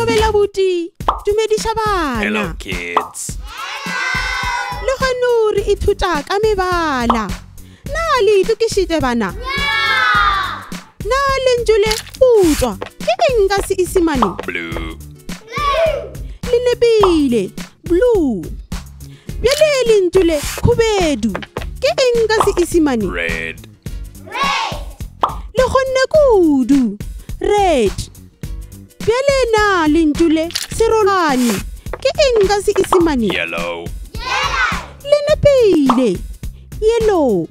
Thobela buti, dumediša bana. Hello kids. Le gano re ithuta ka mebala. Na le itokišitše bana? Na lentšu le putswa ke eng ka Seisemane? Blue. Le nepile, blue. Bjale lentšu le khubedu ke eng ka Seisemane? Red. Le kgonne kudu, red. Bjale na lentšu le serolane ke eng ka Seisemane? Yellow. Le nepile, yellow.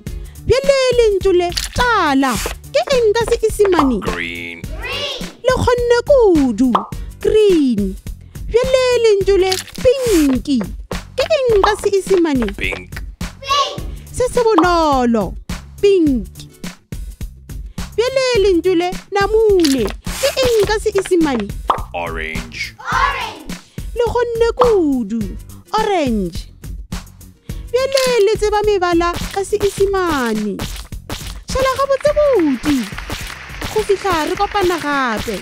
Bjale lentšu le tala ke eng ka Seisemane? Green. Le kgonne kudu, green. Bjale lentšu le pinki ke eng ka Seisemane? Pink. Se se bonolo, pink. Bjale lentšu le namune ke eng ka Seisemane? Orange. Le kgonne kudu, orange. Bjale le tseba mebala ka Seisemane. Šala gabotse buti go fihla re kopana gape.